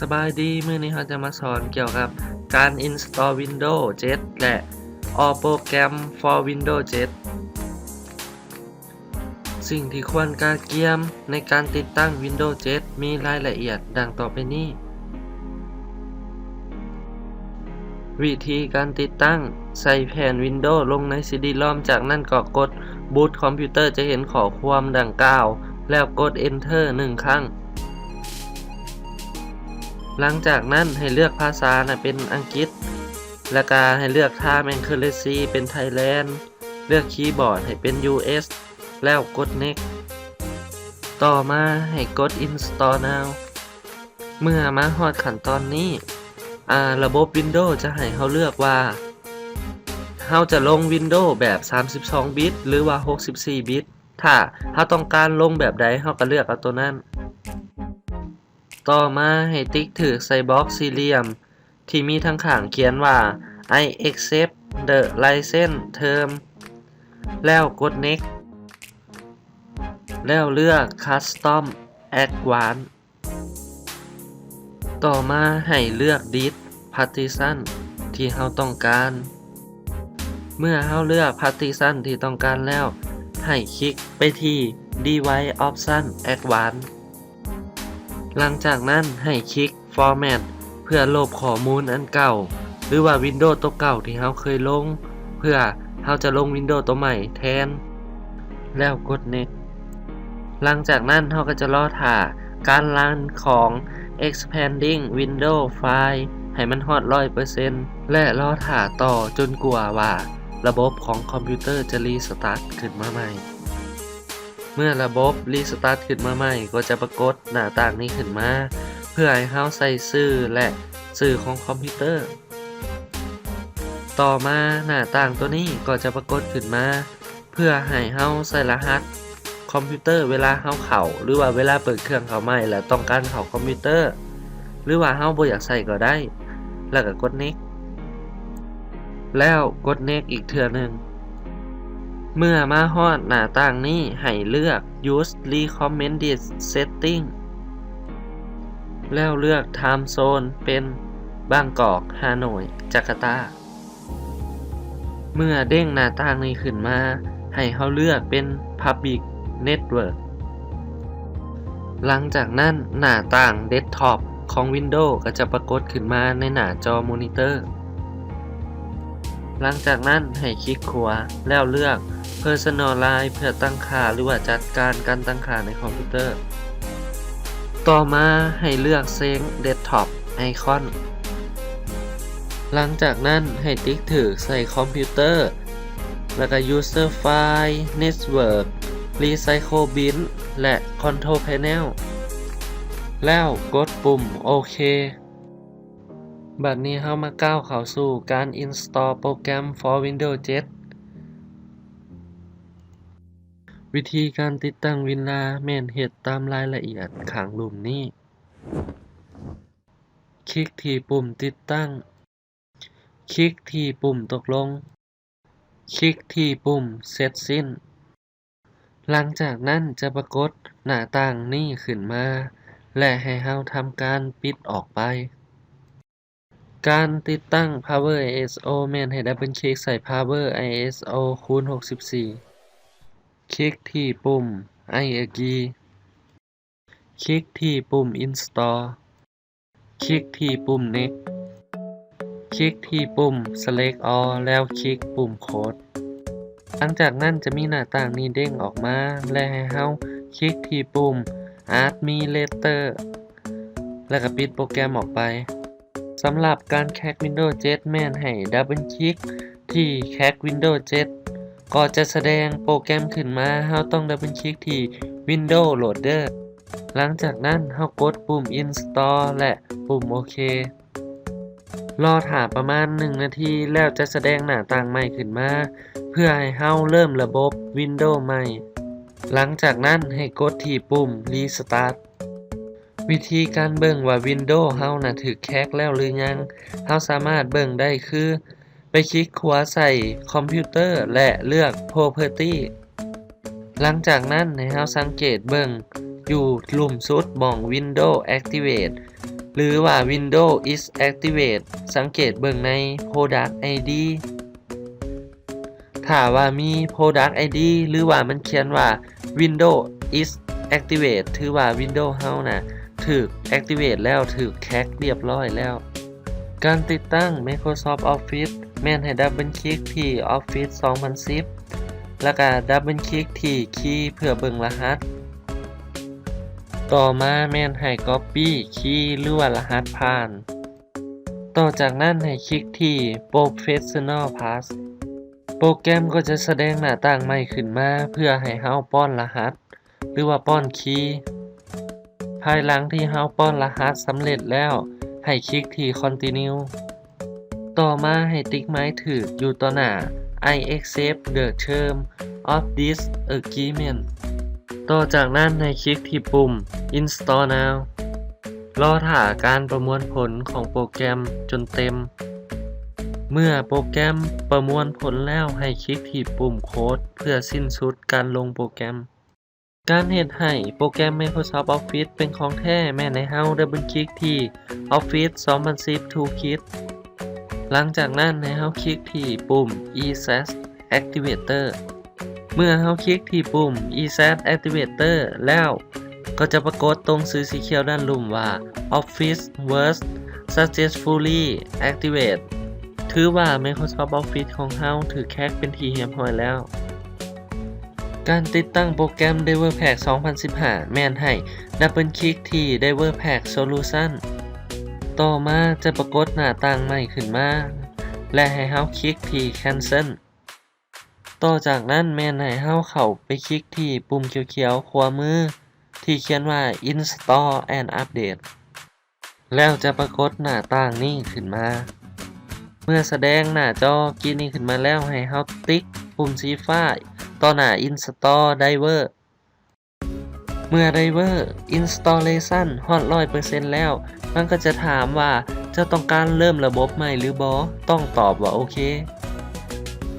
ສະບາຍດີ, ມື້ນີ້ເຮົາຈະມາສອນກ່ຽວກັບການ install Windows ເຈັດ ແລະ All Program for Windows ເຈັດ. ສິ່ງທີ່ຄວນກະກຽມໃນການຕິດຕັ້ງ Windows ເຈັດ ມີລາຍລະອຽດດັ່ງຕໍ່ໄປນີ້. ວິທີການຕິດຕັ້ງ: ໃສ່ແຜ່ນ Windows ລົງໃນ CD-ROM ຈາກນັ້ນກໍກົດ boot ຄອມພິວເຕີ ຈະເຫັນຂໍ້ຄວາມດັ່ງກ່າວ ແລ້ວກົດ Enter ໜຶ່ງຄັ້ງ. ຫຼັງຈາກນັ້ນໃຫ້ເລືອກພາສານະເປັນອັງກິດ ແລ້ວກະໃຫ້ເລືອກ Time and Currency ເປັນ Thailand, ເລືອກຄີບອດໃຫ້ເປັນ US ແລ້ວກົດ Next. ຕໍ່ມາໃຫ້ກົດ Install Now. ເມື່ອມາຮອດຂັ້ນຕອນນີ້, ອາ, ລະບົບ Windows ຈະໃຫ້ເຮົາເລືອກວ່າ ເຮົາຈະລົງ Windows ແບບສາມສິບສອງບິດ ຫຼືວ່າຫົກສິບສີ່ບິດ. ຖ້າເຮົາຕ້ອງການລົງແບບໃດ, ເຮົາກໍເລືອກເອົາໂຕນັ້ນ. ຕໍ່ມາໃຫ້ຕິກຖືກໃສ່ບັອກສີ່ຫຼ່ຽມ ທີ່ມີທາງຂ້າງຂຽນວ່າ I accept the license term ແລ້ວກົດ Next ແລ້ວເລືອກ Custom Advanced. ຕໍ່ມາໃຫ້ເລືອກ Disk Partition ທີ່ເຮົາຕ້ອງການ. ເມື່ອເຮົາເລືອກ Partition ທີ່ຕ້ອງການແລ້ວ, ໃຫ້ຄລິກໄປທີ່ Device Option Advanced. ຫຼັງຈາກນັ້ນໃຫ້ຄລິກ Format ເພື່ອລົບຂໍ້ມູນອັນເກົ່າ ຫຼືວ່າ Windows ໂຕເກົ່າທີ່ເຮົາເຄີຍລົງ ເພື່ອເຮົາຈະລົງ Windows ໂຕໃໝ່ແທນ ແລ້ວກົດ Next. ຫຼັງຈາກນັ້ນເຮົາກໍຈະລໍຖ້າການຣັນຂອງ Expanding Windows File ໃຫ້ມັນຮອດຮ້ອຍເປີເຊັນ ແລະ ລໍຖ້າຕໍ່ຈົນກວ່າວ່າລະບົບຂອງຄອມພິວເຕີຈະ Restart ຂຶ້ນມາໃໝ່. ເມື່ອລະບົບ Restart ຂຶ້ນມາໃໝ່ ກໍຈະປາກົດໜ້າຕ່າງນີ້ຂຶ້ນມາ ເພື່ອໃຫ້ເຮົາໃສ່ຊື່ ແລະ ຊື່ຂອງຄອມພິວເຕີ. ຕໍ່ມາໜ້າຕ່າງໂຕນີ້ກໍຈະປາກົດຂຶ້ນມາ ເພື່ອໃຫ້ເຮົາໃສ່ລະຫັດຄອມພິວເຕີເວລາເຮົາເຂົ້າ ຫຼືວ່າເວລາເປີດເຄື່ອງເຂົ້າໃໝ່ ແລະ ຕ້ອງການເຂົ້າຄອມພິວເຕີ ຫຼືວ່າເຮົາບໍ່ຢາກໃສ່ກໍໄດ້ ແລ້ວກໍກົດ Next ແລ້ວກົດ Next ອີກເທື່ອໜຶ່ງ. ເມື່ອມາຮອດໜ້າຕ່າງນີ້ ໃຫ້ເລືອກ Use Recommended Setting ແລ້ວເລືອກ Time Zone ເປັນບາງກອກ, ຮ່າໂນ້ຍ, ຈາກາຕາ. ເມື່ອເດ້ງໜ້າຕ່າງນີ້ຂຶ້ນມາ, ໃຫ້ເຮົາເລືອກເປັນ Public Network. ຫຼັງຈາກນັ້ນ, ໜ້າຕ່າງ Desktop ຂອງ Windows ກໍຈະປາກົດຂຶ້ນມາໃນໜ້າຈໍມອນິເຕີ. ຫຼັງຈາກນັ້ນ, ໃຫ້ຄລິກຂວາ ແລ້ວເລືອກ Personalize ເພື່ອຕັ້ງຄ່າ ຫຼືວ່າຈັດການການຕັ້ງຄ່າໃນຄອມພິວເຕີ. ຕໍ່ມາໃຫ້ເລືອກ Change Desktop Icon. ຫຼັງຈາກນັ້ນໃຫ້ຕິກຖືກໃສ່ຄອມພິວເຕີ ແລ້ວກໍ User File, Network, Recycle Bin ແລະ Control Panel ແລ້ວກົດປຸ່ມໂອເຄ. ບັດນີ້ເຮົາມາກ້າວເຂົ້າສູ່ການ Install ໂປຣແກຣມ for Windows ເຈັດ. ວິທີການຕິດຕັ້ງ WinRAR ແມ່ນເຮັດຕາມລາຍລະອຽດຂ້າງລຸ່ມນີ້. ຄລິກທີ່ປຸ່ມຕິດຕັ້ງ. ຄລິກທີ່ປຸ່ມຕົກລົງ. ຄລິກທີ່ປຸ່ມເສັດສິ້ນ. ຫຼັງຈາກນັ້ນຈະປາກົດໜ້າຕ່າງນີ້ຂຶ້ນມາ ແລະ ໃຫ້ເຮົາທຳການປິດອອກໄປ. ການຕິດຕັ້ງ Power ISO ແມ່ນໃຫ້ດັບເບິນຄລິກໃສ່ Power ISO ຄູນ ຫົກສິບສີ່. ຄລິກທີ່ປຸ່ມ I agree. ຄລິກທີ່ປຸ່ມ Install. ຄລິກທີ່ປຸ່ມ Next. ຄລິກທີ່ປຸ່ມ Select All ແລ້ວຄລິກປຸ່ມ Close. ຫຼັງຈາກນັ້ນຈະມີໜ້າຕ່າງນີ້ເດ້ງອອກມາ ແລະ ໃຫ້ເຮົາຄລິກທີ່ປຸ່ມ Add Me Later ແລ້ວກໍປິດໂປຣແກຣມອອກໄປ. ສຳລັບການແຮັກ Windows ເຈັດ ແມ່ນໃຫ້ດັບເບິນຄລິກທີ່ແຮັກ Windows ເຈັດ ກໍຈະສະແດງໂປຣແກຣມຂຶ້ນມາ. ເຮົາຕ້ອງດັບເບິນຄລິກທີ່ Windows Loader. ຫຼັງຈາກນັ້ນເຮົາກົດປຸ່ມ Install ແລະປຸ່ມໂອເຄ. ລໍຖ້າປະມານໜຶ່ງນາທີ ແລ້ວຈະສະແດງໜ້າຕ່າງໃໝ່ຂຶ້ນມາ ເພື່ອໃຫ້ເຮົາເລີ່ມລະບົບ Windows ໃໝ່. ຫຼັງຈາກນັ້ນໃຫ້ກົດທີ່ປຸ່ມ Restart. ວິທີການເບິ່ງວ່າ Windows ເຮົານະຖືກແຮັກແລ້ວຫຼືຍັງ, ເຮົາສາມາດເບິ່ງໄດ້ຄື ໄປຄລິກຂວາໃສ່ຄອມພິວເຕີ ແລະ ເລືອກ Property. ຫຼັງຈາກນັ້ນໃຫ້ເຮົາສັງເກດເບິ່ງຢູ່ລຸ່ມສຸດໝ່ອງ Windows Activate ຫຼືວ່າ Windows is activate ສັງເກດເບິ່ງໃນ Product ໄອ ດີ ຖ້າວ່າມີ Product ໄອ ດີ ຫຼືວ່າມັນຂຽນວ່າ Windows is activate ຖືວ່າ Windows ເຮົານະຖືກ activate ແລ້ວ ຖືກ hack ລຽບຮ້ອຍແລ້ວ. ການຕິດຕັ້ງ Microsoft Office ແມ່ນໃຫ້ double click ທີ່ Office ສອງພັນສິບ ແລ້ວກະ double click ທີ່ Key ເພື່ອເບິ່ງລະຫັດ. ຕໍ່ມາແມ່ນໃຫ້ Copy Key ຫຼືວ່າລະຫັດຜ່ານ. ຕໍ່ຈາກນັ້ນໃຫ້ຄລິກທີ່ Professional Pass. ໂປຣແກຣມກໍຈະສະແດງໜ້າຕ່າງໃໝ່ຂຶ້ນມາ ເພື່ອໃຫ້ເຮົາປ້ອນລະຫັດ ຫຼືວ່າປ້ອນຄີ. ພາຍຫຼັງທີ່ເຮົາປ້ອນລະຫັດສຳເລັດແລ້ວ ໃຫ້ຄລິກທີ່ Continue. ຕໍ່ມາໃຫ້ຕິກໄມ້ຖືກຢູ່ຕໍ່ໜ້າ I accept the term of this agreement. ຕໍ່ຈາກນັ້ນໃຫ້ຄລິກທີ່ປຸ່ມ Install Now. ລໍຖ້າການປະມວນຜົນຂອງໂປຣແກຣມຈົນເຕັມ. ເມື່ອໂປຣແກຣມປະມວນຜົນແລ້ວ ໃຫ້ຄລິກທີ່ປຸ່ມ Close ເພື່ອສິ້ນສຸດການລົງໂປຣແກຣມ. ການເຮັດໃຫ້ໂປຣແກຣມ Microsoft Office ເປັນຂອງແທ້ ແມ່ນໃຫ້ເຮົາ double click ທີ່ Office ສອງພັນສິບ Toolkit. ຫຼັງຈາກນັ້ນໃຫ້ເຮົາຄລິກທີ່ປຸ່ມ Easset Activator. ເມື່ອເຮົາຄລິກທີ່ປຸ່ມ Easset Activator ແລ້ວ ກໍຈະປາກົດຕົງສື່ສີຂຽວດ້ານລຸ່ມວ່າ Office was successfully activated ຖືວ່າ Microsoft Office ຂອງເຮົາຖືກ hack ເປັນທີ່ຮຽບຮ້ອຍແລ້ວ. ການຕິດຕັ້ງໂປຣແກຣມ Driver Pack ສອງພັນສິບຫ້າ ແມ່ນໃຫ້ double click ທີ່ Driver Pack Solution. ຕໍ່ມາຈະປາກົດໜ້າຕ່າງໃໝ່ຂຶ້ນມາ ແລະ ໃຫ້ເຮົາຄລິກທີ່ Cancel. ຕໍ່ຈາກນັ້ນແມ່ນໃຫ້ເຮົາເຂົ້າໄປຄລິກທີ່ປຸ່ມຂຽວໆຂວາມື ທີ່ຂຽນວ່າ Install and Update. ແລ້ວຈະປາກົດໜ້າຕ່າງນີ້ຂຶ້ນມາ. ເມື່ອສະແດງໜ້າຈໍກີ້ນີ້ຂຶ້ນມາແລ້ວ ໃຫ້ເຮົາຕິກປຸ່ມສີຟ້າຕໍ່ໜ້າ Install Driver. ເມື່ອ Driver Installation ຮອດຮ້ອຍເປີເຊັນແລ້ວ ມັນກໍຈະຖາມວ່າເຈົ້າຕ້ອງການເລີ່ມລະບົບໃໝ່ຫຼືບໍ່? ຕ້ອງຕອບວ່າໂອເຄ.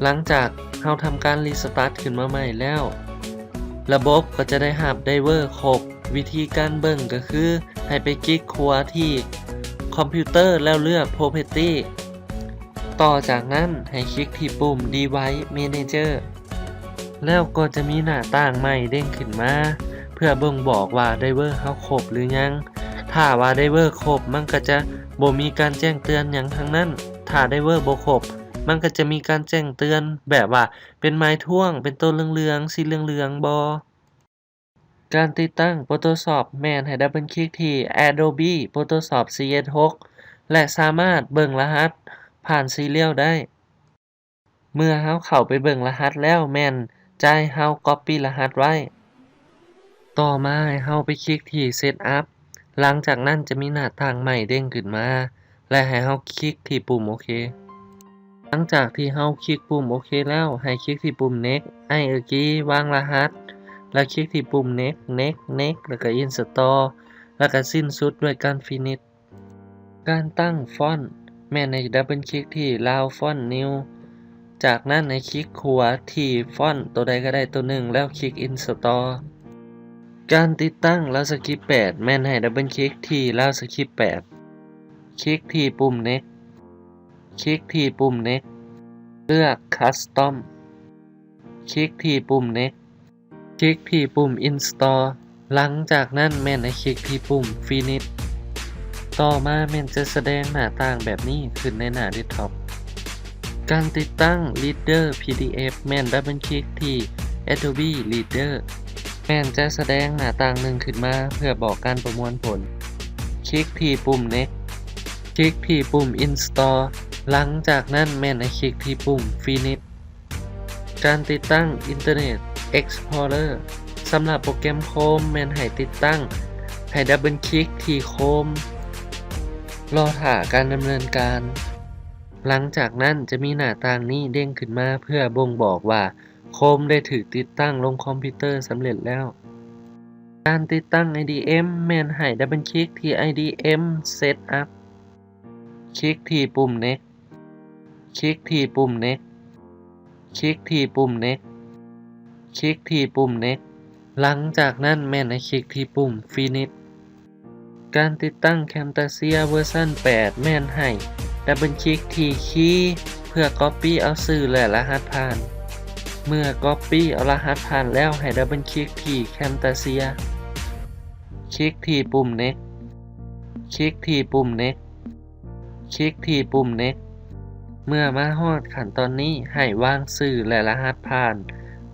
ຫຼັງຈາກເຮົາທຳການ Restart ຂຶ້ນມາໃໝ່ແລ້ວ ລະບົບກໍຈະໄດ້ຮັບ Driver ຄົບ. ວິທີການເບິ່ງກໍຄືໃຫ້ໄປຄລິກຂວາທີ່ຄອມພິວເຕີ ແລ້ວເລືອກ Property. ຕໍ່ຈາກນັ້ນໃຫ້ຄລິກທີ່ປຸ່ມ Device Manager ແລ້ວກໍຈະມີໜ້າຕ່າງໃໝ່ເດັ່ງຂຶ້ນມາ ເພື່ອບົ່ງບອກວ່າ Driver ເຮົາຄົບຫຼືຍັງ. ຖ້າວ່າ Driver ຄົບ ມັນກໍຈະບໍ່ມີການແຈ້ງເຕືອນຫຍັງທັງນັ້ນ. ຖ້າ Driver ບໍ່ຄົບ ມັນກໍຈະມີການແຈ້ງເຕືອນແບບວ່າເປັນໝາຍຖ້ວງ ເປັນໂຕເຫຼືອງໆ ສີເຫຼືອງໆ ບໍ່. ການຕິດຕັ້ງ Photoshop ແມ່ນໃຫ້ Double Click ທີ່ Adobe Photoshop ສີ່ເອັດຫົກ ແລະ ສາມາດເບິ່ງລະຫັດຜ່ານ Serial ໄດ້. ເມື່ອເຮົາເຂົ້າໄປເບິ່ງລະຫັດແລ້ວ ແມ່ນໃຈເຮົາ Copy ລະຫັດໄວ້. ຕໍ່ມາໃຫ້ເຮົາໄປຄລິກທີ່ Setup. ຫຼັງຈາກນັ້ນຈະມີໜ້າຕ່າງໃໝ່ເດັ່ງຂຶ້ນມາ ແລະ ໃຫ້ເຮົາຄລິກທີ່ປຸ່ມໂອເຄ. ຫຼັງຈາກທີ່ເຮົາຄລິກປຸ່ມໂອເຄແລ້ວ ໃຫ້ຄລິກທີ່ປຸ່ມ Next, I agree, ວາງລະຫັດ ແລ້ວຄລິກທີ່ປຸ່ມ Next, Next, Next ແລ້ວກໍ Install ແລ້ວກໍສິ້ນສຸດດ້ວຍການ Finish. ການຕັ້ງຟອນ ແມ່ນໃຫ້ Double Click ທີ່ Layout Font New. ຈາກນັ້ນໃຫ້ຄລິກຂວາທີ່ຟອນໂຕໃດກໍໄດ້ໂຕໜຶ່ງ ແລ້ວຄລິກ Install. ການຕິດຕັ້ງ JavaScript ແປດ ແມ່ນໃຫ້ Double Click ທີ່ JavaScript ແປດ ຄລິກທີ່ປຸ່ມ Next ຄລິກທີ່ປຸ່ມ Next ເລືອກ Custom ຄລິກທີ່ປຸ່ມ Next ຄລິກທີ່ປຸ່ມ Install. ຫຼັງຈາກນັ້ນແມ່ນໃຫ້ຄລິກທີ່ປຸ່ມ Finish. ຕໍ່ມາແມ່ນຈະສະແດງໜ້າຕ່າງແບບນີ້ຂຶ້ນໃນໜ້າ Desktop. ການຕິດຕັ້ງ Reader PDF ແມ່ນ Double Click ທີ່ Adobe Reader ແມ່ນຈະສະແດງໜ້າຕ່າງໜຶ່ງຂຶ້ນມາເພື່ອບອກການປະມວນຜົນ. ຄລິກທີ່ປຸ່ມ Next ຄລິກທີ່ປຸ່ມ Install. ຫຼັງຈາກນັ້ນແມ່ນໃຫ້ຄລິກທີ່ປຸ່ມ Finish. ການຕິດຕັ້ງ Internet Explorer ສຳລັບໂປຣແກຣມ Chrome ແມ່ນໃຫ້ຕິດຕັ້ງ ໃຫ້ Double Click ທີ່ Chrome ລໍຖ້າການດຳເນີນການ. ຫຼັງຈາກນັ້ນຈະມີໜ້າຕ່າງນີ້ເດັ່ງຂຶ້ນມາເພື່ອບົ່ງບອກວ່າ Chrome ໄດ້ຖືກຕິດຕັ້ງລົງຄອມພິວເຕີສຳເລັດແລ້ວ. ການຕິດຕັ້ງ IDM ແມ່ນໃຫ້ Double Click ທີ່ IDM Setup ຄລິກທີ່ປຸ່ມ Next ຄລິກທີ່ປຸ່ມ Next ຄລິກທີ່ປຸ່ມ Next ຄລິກທີ່ປຸ່ມ Next. ຫຼັງຈາກນັ້ນແມ່ນໃຫ້ຄລິກທີ່ປຸ່ມ Finish. ການຕິດຕັ້ງ Camtasia ເວີຊັນແປດ ແມ່ນໃຫ້ດັບເບິນຄລິກທີ່ຄີເພື່ອກັອບປີ້ເອົາຊື່ ແລະ ລະຫັດຜ່ານ. ເມື່ອກັອບປີ້ເອົາລະຫັດຜ່ານແລ້ວ ໃຫ້ດັບເບິນຄລິກທີ່ Camtasia. ຄລິກທີ່ປຸ່ມ Next. ຄລິກທີ່ປຸ່ມ Next. ຄລິກທີ່ປຸ່ມ Next. ເມື່ອມາຮອດຂັ້ນຕອນນີ້ ໃຫ້ວາງຊື່ ແລະ ລະຫັດຜ່ານ.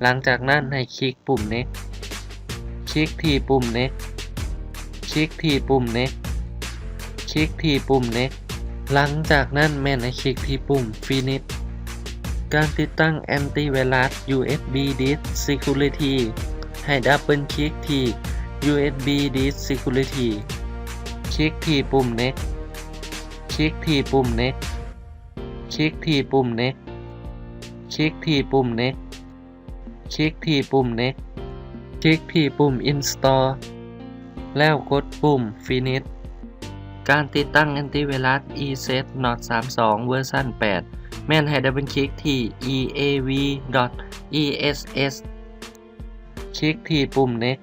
ຫຼັງຈາກນັ້ນໃຫ້ຄລິກປຸ່ມ Next. ຄລິກທີ່ປຸ່ມ Next. ຄລິກທີ່ປຸ່ມ Next. ຄລິກທີ່ປຸ່ມ Next. ຫຼັງຈາກນັ້ນແມ່ນໃຫ້ຄລິກທີ່ປຸ່ມ Finish. ການຕິດຕັ້ງ Antivirus USB Disk Security ໃຫ້ດັບເບິນຄລິກທີ່ USB Disk Security. ຄລິກທີ່ປຸ່ມ Next. ຄລິກທີ່ປຸ່ມ Next. ຄລິກທີ່ປຸ່ມ Next. ຄລິກທີ່ປຸ່ມ Next. ຄລິກທີ່ປຸ່ມ Next. ຄລິກທີ່ປຸ່ມ Install ແລ້ວກົດປຸ່ມ Finish. ການຕິດຕັ້ງ Antivirus EZ Nord ສາມສອງ ເວີຊັນແປດ ແມ່ນໃຫ້ດັບເບິນຄລິກທີ່ EAV.exe. ຄລິກທີ່ປຸ່ມ Next.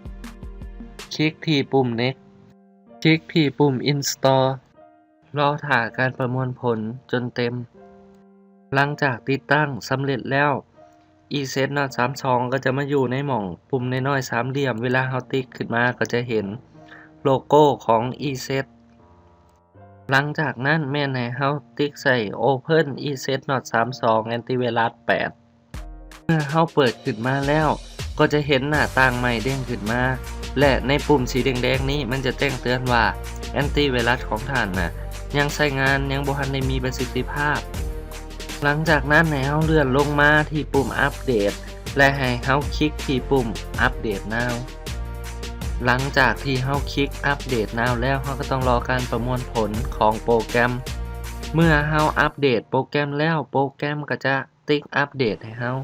ຄລິກທີ່ປຸ່ມ Next. ຄລິກທີ່ປຸ່ມ Install. ລໍຖ້າການປະມວນຜົນຈົນເຕັມ. ຫຼັງຈາກຕິດຕັ້ງສຳເລັດແລ້ວ EZ Nord ສາມສອງ ກໍຈະມາຢູ່ໃນໝ່ອງປຸ່ມນ້ອຍໆສາມຫຼ່ຽມ. ເວລາເຮົາຕິກຂຶ້ນມາກໍຈະເຫັນໂລໂກ້ຂອງ EZ. ຫຼັງຈາກນັ້ນແມ່ນໃຫ້ເຮົາຕິກໃສ່ Open EZ Nord ສາມສອງ Antivirus ແປດ. ເມື່ອເຮົາເປີດຂຶ້ນມາແລ້ວ ກໍຈະເຫັນໜ້າຕ່າງໃໝ່ເດັ່ງຂຶ້ນມາ ແລະ ໃນປຸ່ມສີແດງໆນີ້ ມັນຈະແຈ້ງເຕືອນວ່າ Antivirus ຂອງທ່ານນະ ຍັງໃຊ້ງານ ຍັງບໍ່ທັນໄດ້ມີປະສິດທິພາບ. ຫຼັງຈາກນັ້ນໃຫ້ເຮົາເລື່ອນລົງມາທີ່ປຸ່ມ Update ແລະ ໃຫ້ເຮົາຄລິກທີ່ປຸ່ມ Update Now. ຫຼັງຈາກທີ່ເຮົາຄລິກ Update Now ແລ້ວ ເຮົາກໍຕ້ອງລໍການປະມວນຜົນຂອງໂປຣແກຣມ. ເມື່ອເຮົາອັບເດດໂປຣແກຣມແລ້ວ ໂປຣແກຣມກໍຈະ ຕິກອັບເດດໃຫ້ເຮົາ.